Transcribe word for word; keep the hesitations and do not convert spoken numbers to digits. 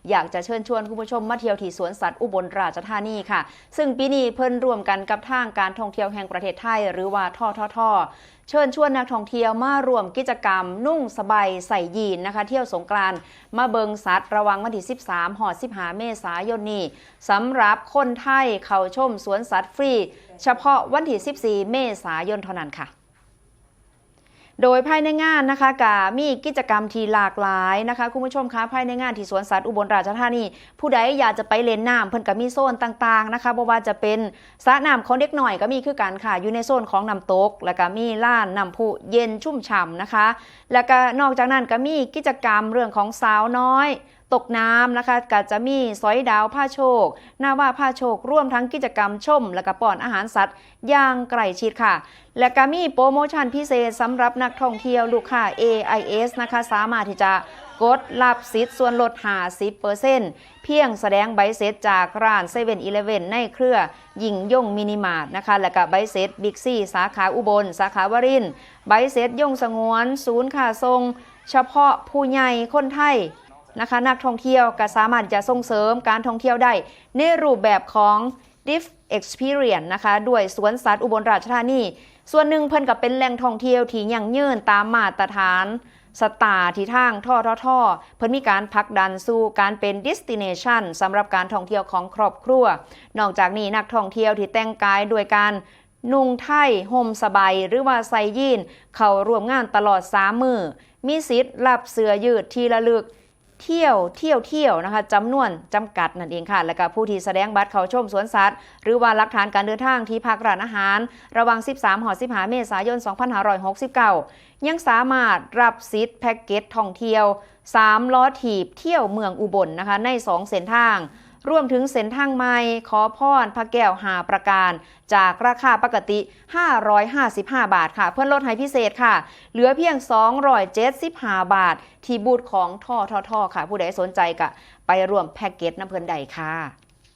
อยากจะเชิญชวนคุณผู้ชมมาเที่ยวที่สวนสัตว์อุบลราชธานีค่ะ ซึ่งปีนี้เพิ่นร่วมกันกับทางการท่องเที่ยวแห่งประเทศไทย หรือว่า ททท เชิญชวนนักท่องเที่ยวมาร่วมกิจกรรมนุ่งสบายใส่ยีนนะคะ เที่ยวสงกรานต์มาเบิ่งสัตว์ระหว่างวันที่ สิบสาม ฮอด สิบห้า เมษายนนี้ สำหรับคนไทยเข้าชมสวนสัตว์ฟรี เฉพาะวันที่ สิบสี่ เมษายนเท่านั้นค่ะ โดยภายในงานนะคะก็มีกิจกรรมที่หลากหลายนะคะ คุณผู้ชมคะ ภายในงานที่สวนสัตว์อุบลราชธานี ผู้ใดอยากจะไปเล่นน้ำเพิ่นก็มีโซนต่างๆนะคะ บ่ว่าจะเป็นสระน้ำของเด็กน้อยก็มีคือกันค่ะ อยู่ในโซนของน้ำตก แล้วก็มีลานน้ำพุเย็นชุ่มฉ่ำนะคะ แล้วก็นอกจากนั้นก็มีกิจกรรมเรื่องของสาวน้อยตกน้ำนะคะ ก็จะมีสอยดาวพาโชค นาวาพาโชค รวมทั้งกิจกรรมชม และก็ป้อนอาหารสัตว์อย่างใกล้ชิดค่ะ และก็มีโปรโมชั่นพิเศษสำหรับนักท่องเที่ยวลูกค้า เอไอเอส นะคะ สามารถที่จะกดรับสิทธิ์ส่วนลด ห้าสิบเปอร์เซ็นต์ เพียงแสดงใบเสร็จจากร้าน เซเว่นอีเลฟเว่น ในเครือยิ่งยงมินิมาร์ทนะคะ และก็ใบเสร็จบิ๊กซีสาขาอุบล สาขาวารินทร์ ใบเสร็จยงสงวน ศูนย์ค่าส่ง เฉพาะผู้ใหญ่คนไทยนะคะ นักท่องเที่ยวก็สามารถจะส่งเสริมการท่องเที่ยวได้ในรูปแบบของ Diff Experience นะคะ ด้วยสวนสัตว์อุบลราชธานี ส่วนหนึ่งเพิ่นก็เป็นแหล่งท่องเที่ยวที่ยั่งยืนตามมาตรฐานสตาร์ที่ทาง ททท เพิ่นมีการผลักดันสู่การเป็น destination สำหรับการท่องเที่ยวของครอบครัว นอกจากนี้นักท่องเที่ยวที่แต่งกายด้วยการนุ่งไทยห่มสบาย หรือว่าใส่ยีนเข้าร่วมงานตลอด สาม มื้อ มีสิทธิ์รับเสื้อยืดที่ระลึก เที่ยวเที่ยวเที่ยวนะคะ จำนวนจำกัดนั่นเองค่ะ และก็ผู้ที่แสดงบัตรเข้าชมสวนสัตว์ หรือว่าหลักฐานการเดินทางที่พักร้านอาหาร ระหว่าง สิบสาม ฮอด สิบห้า เมษายน สองพันห้าร้อยหกสิบเก้า ยังสามารถรับสิทธิ์แพ็กเกจท่องเที่ยว สาม ล้อถีบเที่ยวเมืองอุบลนะคะ ใน สอง เส้นทาง รวมถึงเส้นทางใหม่ ขอพรพระแก้ว ห้า ประการ จากราคาปกติ ห้าร้อยห้าสิบห้า บาทค่ะ เพิ่นลดให้พิเศษค่ะ เหลือเพียง สองร้อยเจ็ดสิบห้า บาท ที่บูธของ ททท ค่ะ ผู้ใดสนใจก็ไปร่วมแพ็กเกจนำเพิ่นได้ค่ะ